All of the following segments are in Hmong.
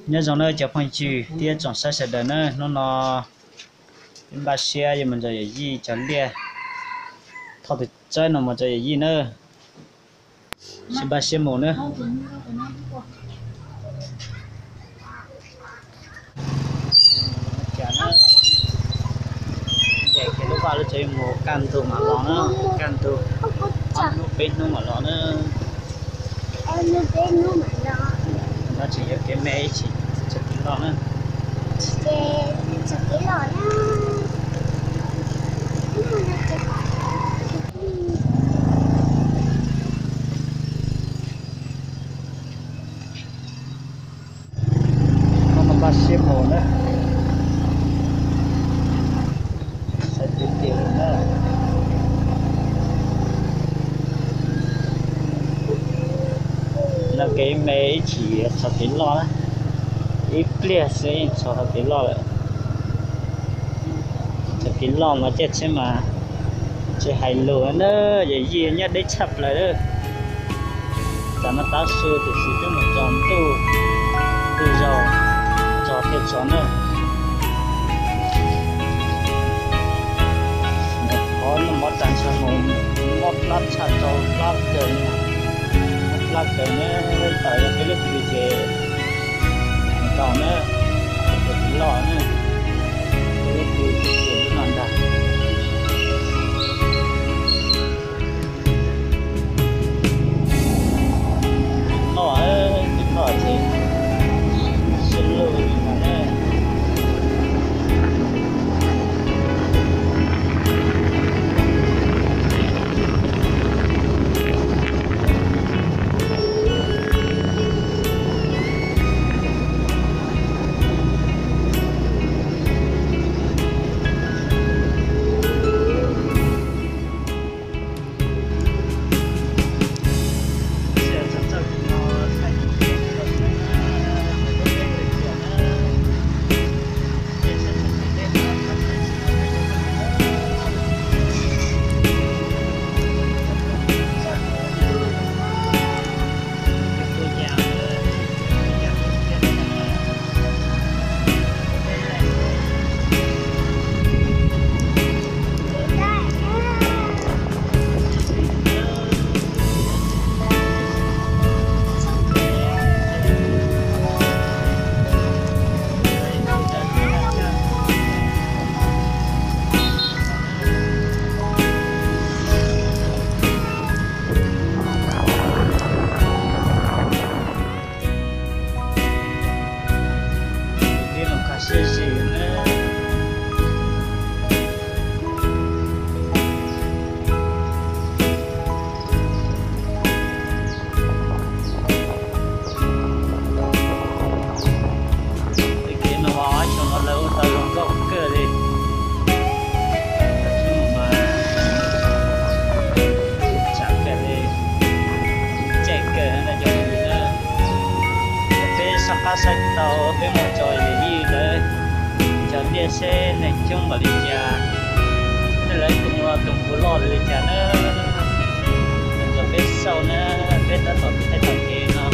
Nyob zoo na cov phooj ywg thiab tsoom saib sawv daws na, hnub no peb npaj siab yuav mus ntsaws yawm yij cog liaj, thauj tus tsaib no mus ntsaws yawm yij na. Sib npaj siab mus na. Ces kev lub vaj lub tsev mus kaj ntug mam los na, kaj ntug ob hnub peb hnub mam los na. No tseem yog kev me ib chim txog kev loj na. Npaj siab mus na, sawv tiag tiag na. No kev me ib chim txog kev loj na, ib pliag xwb yeej txog kev loj lawm. Txog kev loj mas caij tsheb mas tsis hais lus na, yawm yij nyob deb tshaj plaws. Tam no tav su tiam sis twb mus tsaus ntuj, ntuj zaus, tsaus thiaj tsaus na. Qhov no mov tas ntsha mus, mob plab tshaj rau plab kawg, mob plab kawg na. Tawm yog peb lub kws ces tau na, kev loj na, peb lub kws ces lub no ntag. Loj, loj ces sib luj li no na. Peb mus kho siab zim na. Tej kev no xyoo no lawv ua tau zoo nkauj kawg li. Tsheb mas tsam kawg li, caij kawg na cov phooj ywg na. Peb soj qab saib tau peb mus tso yawm yij lawv cog liaj seb neeg coob npaum li cas, tej lawv tus ua tus puv loj li cas na. Cov peb xauj na, peb tab tom thaij tau kev no.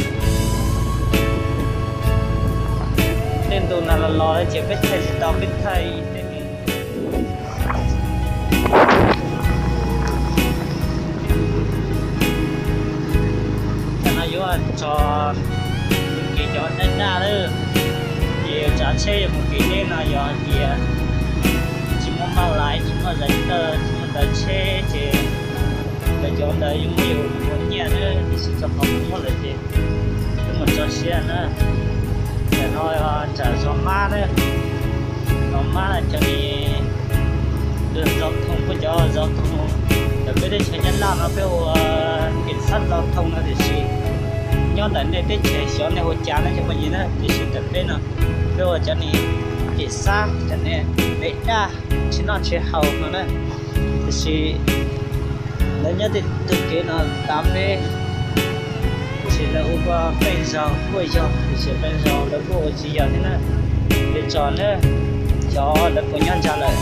Tej ntu no los los ces peb thaij tsis tau, peb thaij tej Tam no yuav tso tus kev cov daj daj lawm, ces tsav tsheb yuav mus kev deb no yog hais tias tsis muaj maj lais, tsis muaj zais tawj, tsis muaj ntawv tsheb ces lawv cov ntawd yuav muab yus ua nyiaj na, tiam sis tso qhov muaj lawm ces peb mus tso siab na. Tam no tsam zos mab na, zos mab cov ni zos thoo, peb cov zos thoo ntawm peb teb chaws Nyab Laj no peb ua kev xab zos thoo no tiam sis nyob ntawm nej teb chaws xyov nej hu cas na cov phooj ywg na, tiam sis ntawm peb no peb ua cov ni kev xab, cov ni dej daj, tsis noj tsis haus no na. Tiam sis lawv nyob tej tug kev no tav peb, tiam sis lawv ua pej zaug kuj yog, tiam sis pej zaug lawv kuj ua tsis yog thiab na. Peb tso na, xyov lawv puas nyob ntsa lawm,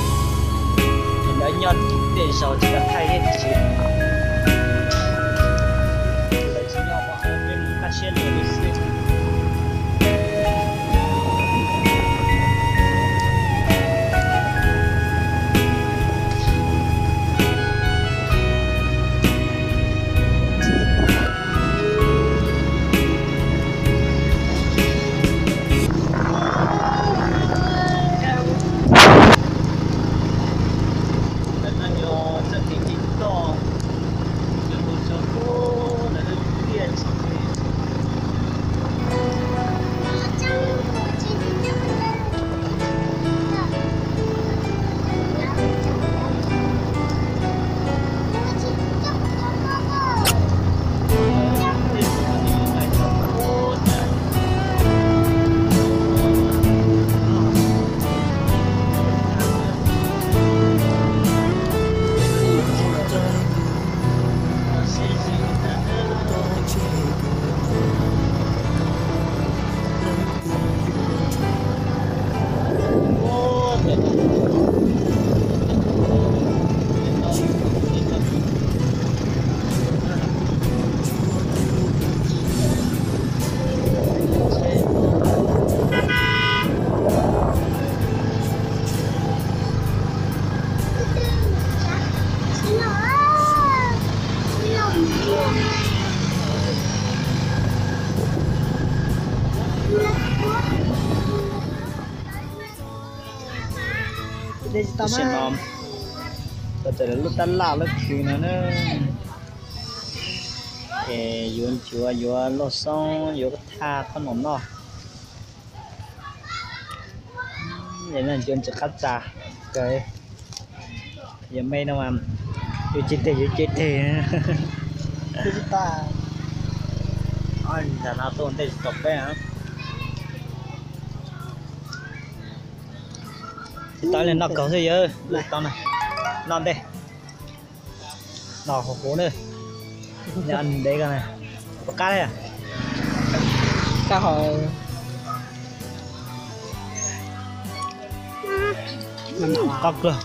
lawv nyob tej zaug tsis tau thaij thiab tiam sis lawv tsis nyob ua peb mus kaj siab lawm xwb. Tam sim no txawm lub tab laj lub khw no na, es yuav ncuav yuav lauj xoob yuav thaj qhob noom noj. Ncuav ntsis qab txas kawg. Yog me no mas yuav cev teg yuav cev teg. Ntawm no tuaj ntej tsis tau peb. Tsis tau li, noj kaug xwb yawg. Tau na, noj ntej. Noj huv huv na. Ndev ko na. Puas qab li? Qab hov. Qab kawg.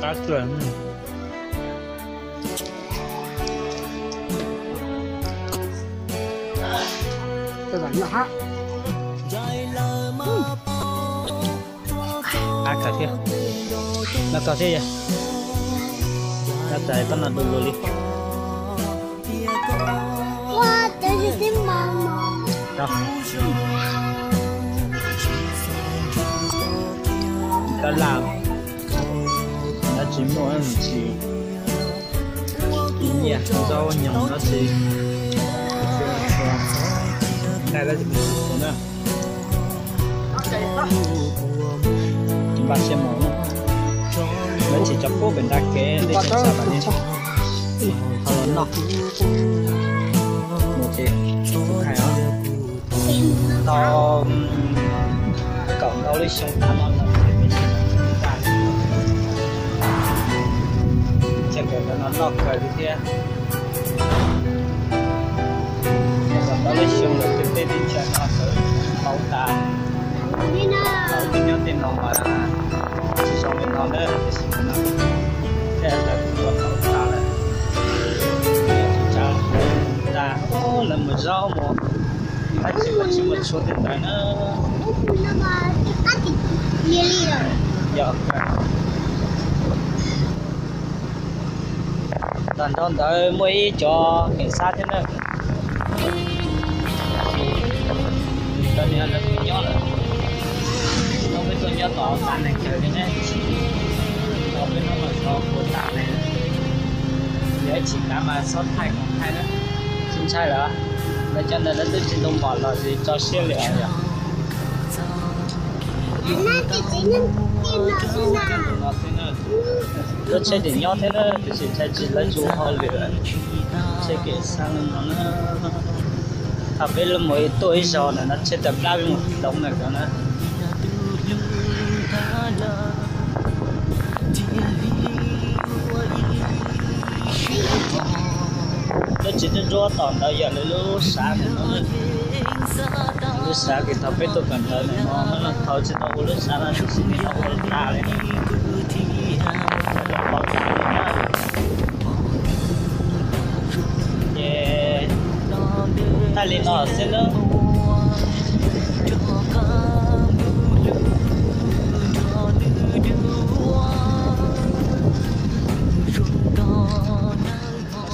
Qab kawg. Qab kawg thiab. Noj kawg thiab yawg. Noj kawg koj noj du lug li. Tab laj, dab tsi muaj tsis, nyiaj zaub nyoog dab tsi, nqaij dab tsi na. Npaj siab mus na, lawv tsis tso pub pem nrab kev ntej tshaj tawm li, ho los noj mus ces kuv hais os, tau kaum ntau lub xyoo tas no los ces kawm ntawv no noj kawg li thiab. Kaum ntau lub xyoo lawm tej teb teb chaws no sawv tau tas, tau tej nyob tej no mas tsis zoo li no na, tiam sis no tej lawv kuj ua tau tas lawm. Tsis tsa tas, lawv mus zaub mus, tab sis ua tsis muaj tshuaj tej ntawd na. Yog tag nrho ntawd muaj ib cov keem xab thiab na. Cov niag lawv kuj nyob lawm, no peb tuaj nyob tom tas neeg kawg li ne, no peb no mas xyov puas tas neeg, yog ib chim kav mas xob thaij koom thaij na. Tsis ntshai lawm, lawv cov ntawd lawv twb tsis ntu mos los tsis tso siab li os yog. Lub tsheb tseem nyob thiab na, tiam sis ntshai tsis lawv tsis ua hauj lwm, tsheb keem xab no na. Thaum peb mus tuaj ib zaug ntawm no tsheb tawm plab peb mus doov ntawm no na. Lub tsev ntsuab ntsuab tom ntawd yog lawv lub sav ntawm no. Lub sav kws thaum peb tuaj kawm ntawv ntawm no, no thaum tsis tau ua lub sav no tiam sis nws tau ua tas li, tau tas li na. Ces thaij li no xwb na.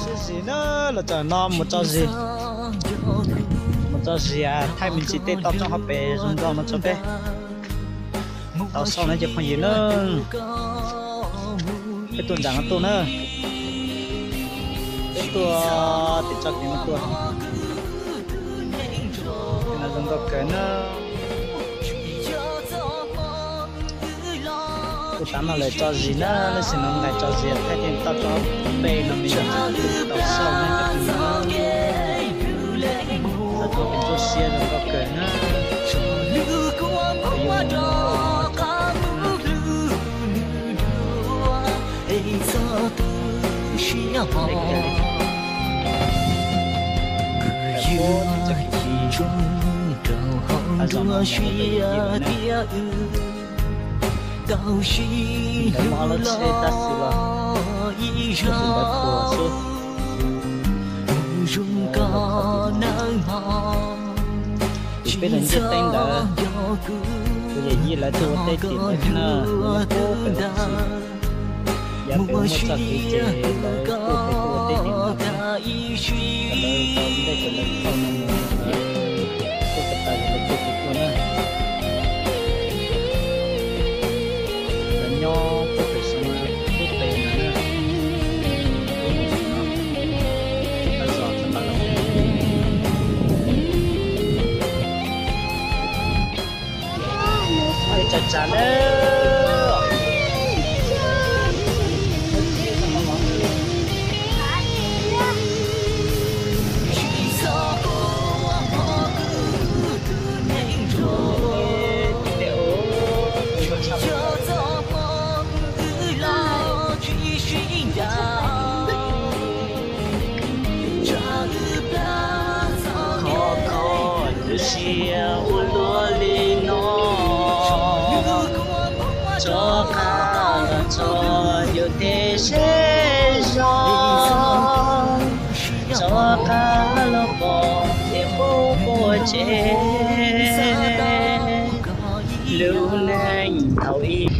Sib zis na, los txog no mus tso zis, mus tso zis thaij me ntsis tej toj roob hauv pes zoo nkauj no tso peb tau xauj na cov phooj ywg na. Peb tuaj nram no tuaj na, peb tuaj tim tsob kev no tuaj. Zoo nkauj kawg na. Kuv xav no lawm tso zis na, lub sij hawm no nqis tso zis thaij tej toj roob pem no me ntsis tau xauj na cov phooj ywg. Tau tuaj pem ntsuab siab zoo nkauj kawg na. Ntawd muaj ob lub tsheb tab sis los tab sis ntawd puas xwb. Ces peb los ntiaj teb ntawd, kuv yawm yij lawv tuaj ua teb tim ntawd thiab na, lawv nyob puag pem ua si. Yav pem muaj txoj kev ces lawv tuaj pem tuaj ua teb ces no, lawv tau ntej ces lawv thauj no mus, tuaj pem tas ces lawv tuaj pem tuaj na. Lawv nyob tuaj pem saum no, tuaj pem no na. Tuaj mus saum no, lawv zos txog no los. Ib tsav tsav na. Khov kho lub siab ua luaj li no, rov qab los txog yus tej zej zos, rov qab los pom tej qub pem tsev. Lub neej thaum ub.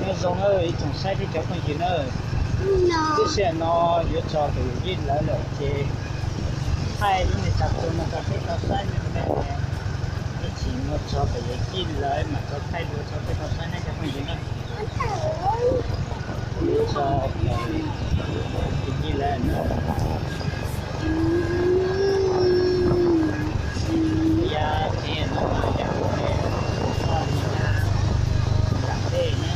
Nyob zoo ib tsoom saib thiab cov phooj ywg na, lub sij hawm no yuav txog pem yawm yij lawv lawm ces thaij lub niag tsav txuas no rau peb tau saib me me. Ib chim no txog pem yawm yij lawv mam tau thaij dua rau peb tau saib na cov phooj ywg na. Txog pem yawm yij lawv na. Yav tsev no mas yam tsev, toj li na, nram dej na.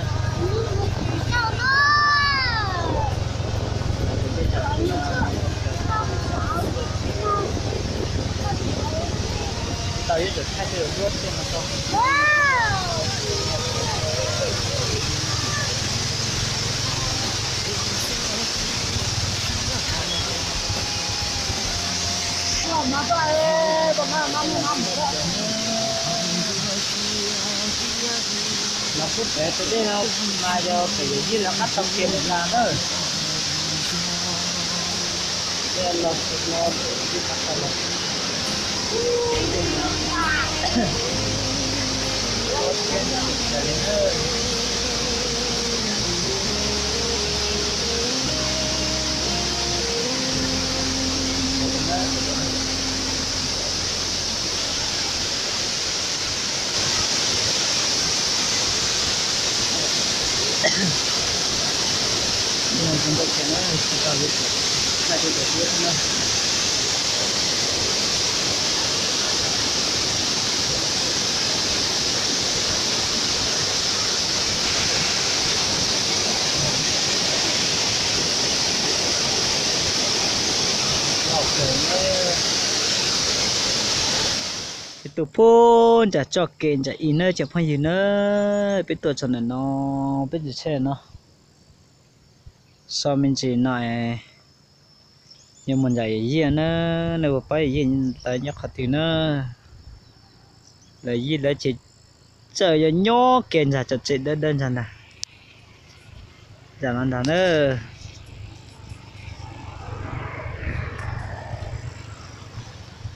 Tau yuav tsum thaij tej duab tej no tso. Los pub pem tus dej no mas yog pem yawm yij lawv qab tau kiag mus nrad na. Los no ib qab tau los. Peb tuaj pub nram txoj kev nram i na cov phooj ywg na, peb tuaj txog ntawm no, peb tsis tsheb no. So me ntsis no es yuav mus nram yawm yij na, nej puas paub yawm yij lawv nyob qhov twg na? Lawv yij lawv ces txawm yog nyob kiag nram cov tsev dawb dawb ntag ntag, nram no ntag na.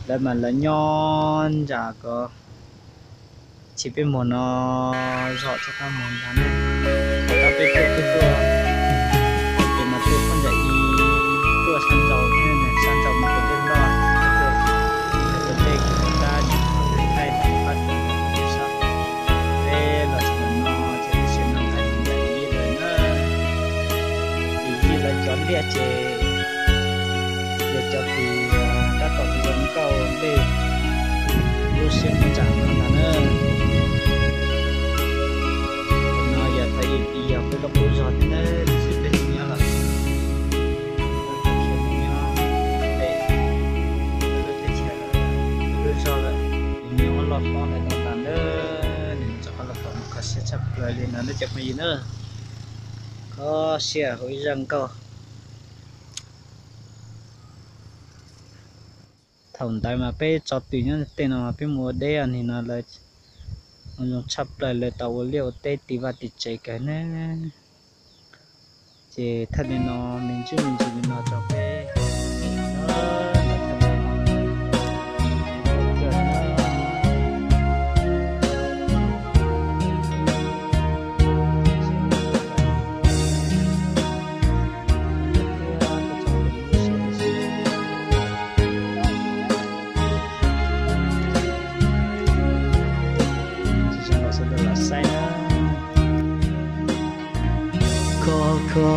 Lawv mas lawv nyob nram ko. Ces peb mus no zog txog qab mus ntag na. Thaum peb tuaj tuaj tuaj, ces mas tuaj phob ntsam ib, tuaj sab nraud thiab, sab nraud mus tus dej loj, tuaj tus dej kab nyuam qhuav thaij thaij qab sab. Peb los txog no ces lub sij hawm no ntawm yij lawv na, yij lawv cov liaj ces yog cov kws tab tom zoo nkauj ntej lub sij hawm nram no ntag na. No yog thaum ub yog peb lub qub zog thiab, tab sis peb nyob lawm, nyob pem lub teb chaws lub zog lawm, nyob loj hlob ntawm no tas na. Nws rov qab los pom kho siab tshaj plaws li no na cov phooj ywg na. Kho siab hauv ib zaj nkauj. Thaum ntawd mas peb tso twm nyob tej no mas peb mus ua deb os, nim no lawv zoo tshaj plaws, lawv tau ua liaj ua teb tiv vaj tiv tsev kawg na. Ces thaj li no, me ntsis me ntsis li no rau peb. Kho kho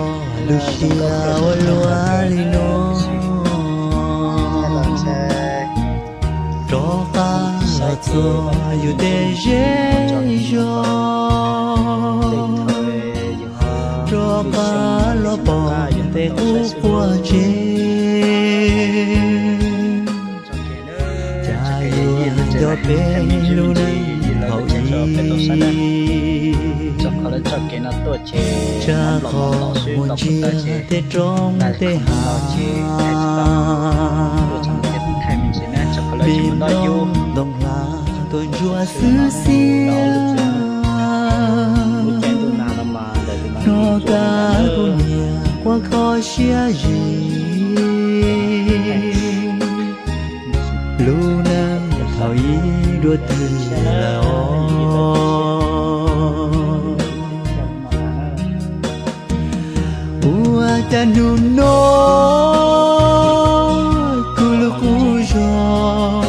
lub siab ua luaj li no, rov qab los txog yus tej zej zog, rov qab los pom tej qub quaj ntseg. Cas yuav nco peb lub neej thaum ub, tsam qhov mus ntsia tej roob tej hav, peb ntoo ntoo hlab tuaj ntsuab xwb xiab. Hnov kab kuv niam quaj kho siab zim, lub neej thaum ub dua twg lawm os. Ua cas hnub no kuv lub qub zog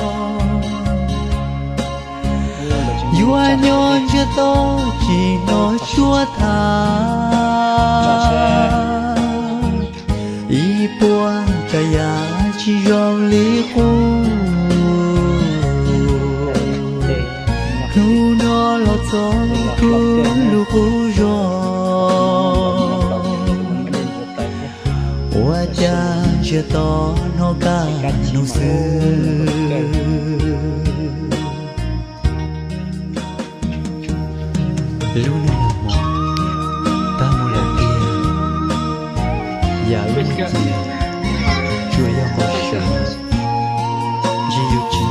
yuav nyob ntsiag to tsis hnov suab tham. Ib puas tsav yam tsis zoo li qub, hnub no los txog kuv lub qub zog. Ua cas ntsiag to hnov kab nug xwb. Lub neej los mus, tag mus lawm tiag. Yam lub neej tsuas yog npau suav, ntshe yuav tsis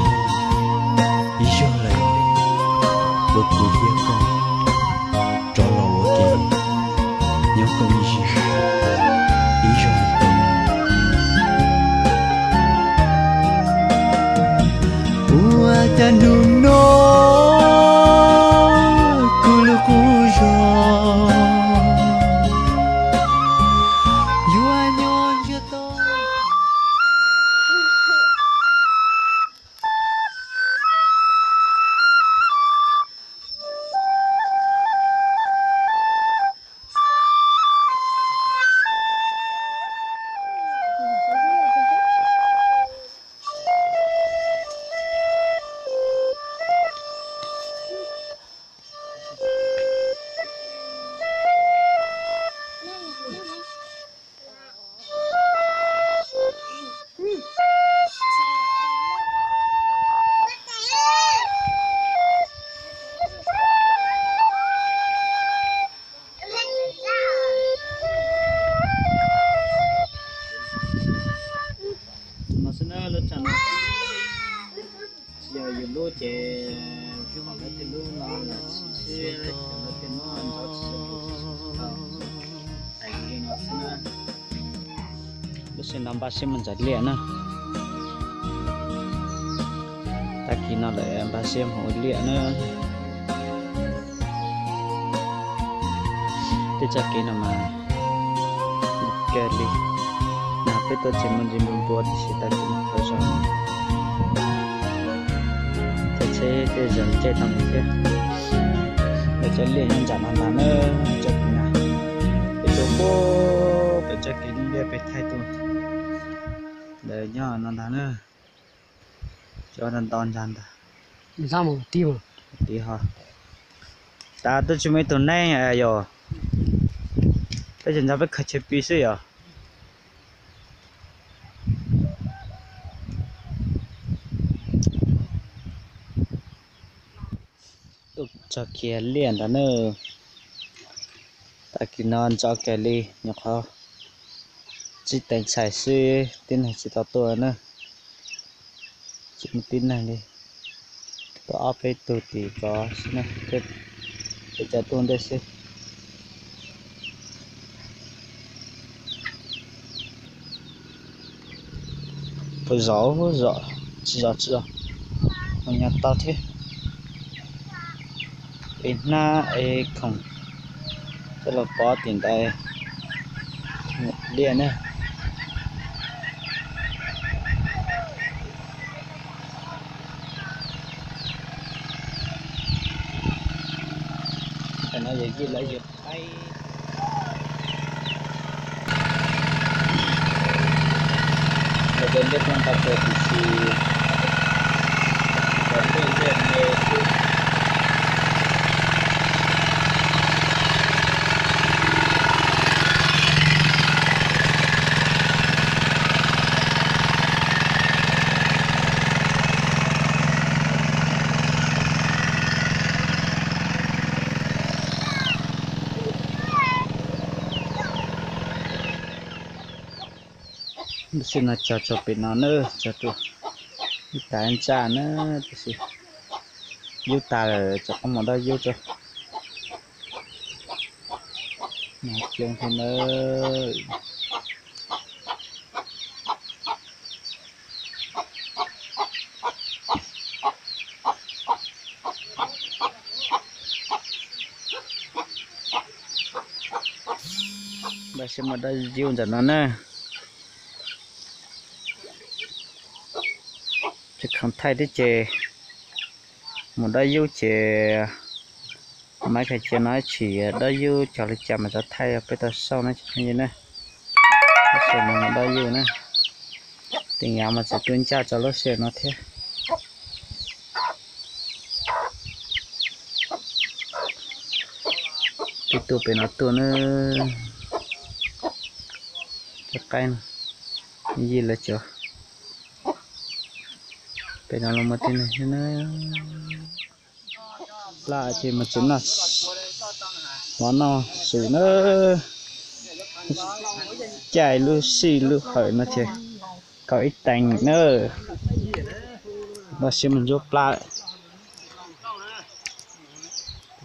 muaj ib zaug lawm uas kuv thiab koj rov los ua ke nyob koom ib zaug, ib zaug li tau. Ua cas hnub no kuv lub qub zog yuav nyob ntsiag to. No xwb na, lub tsam no tsis yog yus lub ces, yus lub no los tsis sib, lawv tias muab ntov tsis yog, hais li no xwb na. Lub sij no npaj siab mus ntxuav liaj na. Tag kis no lawm npaj siab mus ua liaj na. Tej txoj kev no mas kawg li, mas peb tuaj tsev muaj ntsis npua npua tiam sis tag kis no qhov zoo, tej tsheb tej zos caij tau mus thiab. Lawv cov liaj nyob nram no ntag na, txoj kev na, pem tuaj pem txoj kev liaj pem thaij tuaj, lawv nyob no ntag na. Cov ntau ntau ntag ntag. Tid ho, tas twb tsis muaj ib tug neeg yog, peb tseem nrog peb khaws chaw pw xwb yog. Txog kiag liaj ntawd na. Tag kis no ntxov kawg li, nyuam qhuav tsib teev txhais xwb tib neeg tsis tau tuaj na. Tsis muaj tib neeg li, tuaj ob peb tug tim ko xwb na, peb cov tuaj ntej xwb. Zov zov, tsis zov tsis zov, mus nyog tau thiab. Es hnab es khoom coj los pov tim ntawd liaj na. Tam no yog yij lawv yog qaib. Ntawm ntiaj teb nta tus tsis Tab sis no cog tso pem no na, cog rau ib tag ntsaj na, tab sis yub tag lawm tseem qab mus dab yub rau. Coob thiab nawb. Npaj siab mus dab yub ntawm no na. Tsis khoom thaij thiab ces mus dab yub ces maiv khaws cia no tshim dab yub cog li cas mas tov thaij peb tau xauj na tsis pheej yig na. Lub sij hawm no mus dab yub na, tes yav mas txawm tu ntsaj tso lub sij hawm no thiab. Twb tuaj pem no tuaj na, cov qaib no, yij lawv cov pem no los muaj tib neeg thiab na. Plab ces mas tseem noj mov noj su na, caij lub sij lub hawm no ces kaum ib teev na. Npaj siab mus ntsuab plab.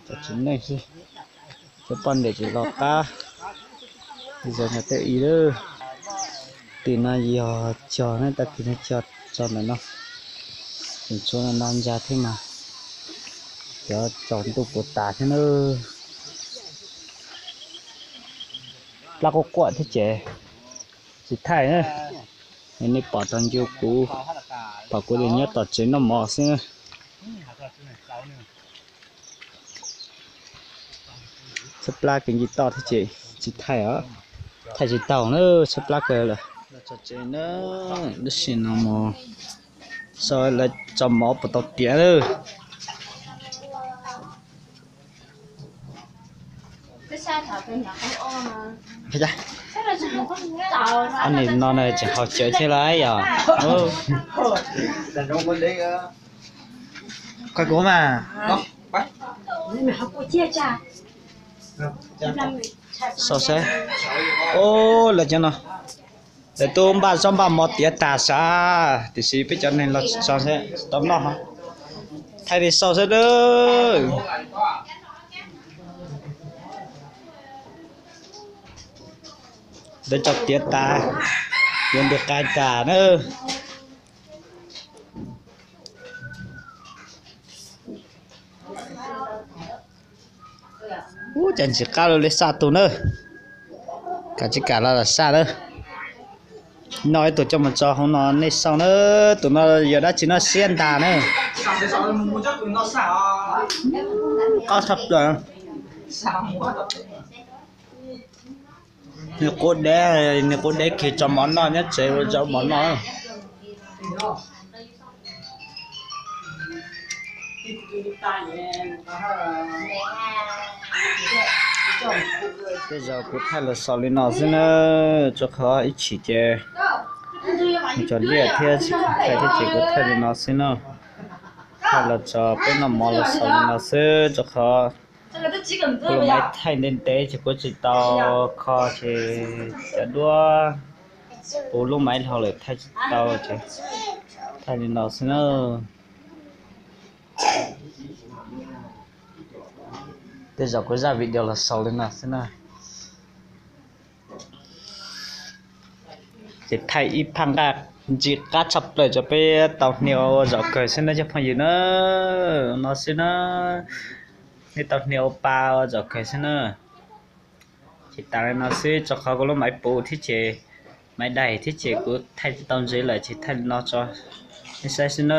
Cov tsev neeg xwb, cov poj niam ces los qab. Zaum no tej i lawm. Tim no yog cog ne, tag kis no cog tso ntawm no, tseem tshuav no no ntsa thiab mas cov tsaus ntuj puas tas thiab na. Plab quaj quaj thiab ces tsis thaij na. Nej pom tau ncu kuv, pom kuv nyob tom tsev noj mov xwb na. Txhab plab kawg nce toj thiab ces tsis thaij os, thaij tsis tau na, txhab plab kawg lawm. Tso tsev na, lub sij hawm no mus xauj lawv tso mov puas tau tiav lawm. Nim no na tseem haus cawv thiab lawm yom. Koj kuv mas, xauj saib. Ub, lawv cov no, lawv twb npaj zaub npaj mov tiav tas sav, tiam sis peb cov neeg los tsis tso, tsis tau noj. Thaij li xauj saib nawb. Lawv tso tiav tas, yuav nti qai tas na. Ub, cas ntsim qab lawm li, xaj tus na. Kam tsis kam los los xaj na. Noj ib tug coj mus tso hauv no nej xauj na. Tus no yog dab tsi no siab ntag na. Qaub tshaj plaws. Nws qub deb, nws qub deb kiag, tso mov noj nyob tsev ua zaub mov noj. Tej zaum kuv thaij los xaus li no xwb na, rau qhov ib chim ces cov liaj thiab tsis khoom thaij thiab ces kuv thaij li no xwb na. Thaij los tso peb noj mov los xaus li no xwb, rau qhov kuv lub maiv thaij ntev ntev ces kuv tsis tau kho ces cov duab puv lub maiv hlau lawm thaij tsis tau ces thaij li no xwb na. Tej zaum kuv zaj video los xaus li no xwb na. Ces thaij ib phaj nqaij Ntxim qab tshaj plaws rau peb tau hnia ua zaum kawg xwb nawb cov phooj ywg na. No xwb na, nej tau hnia ua pa ua zaum kawg xwb na. Ces tas li no xwb, rau qhov kuv lub maiv puv thiab ces, maiv daig thiab ces kuv thaij tsis tau ntxiv lawm ces thaij li no tso nej saib xwb na.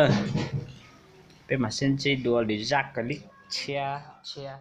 Peb mam sib ntsib dua lwm zaj clip tshiab tshiab.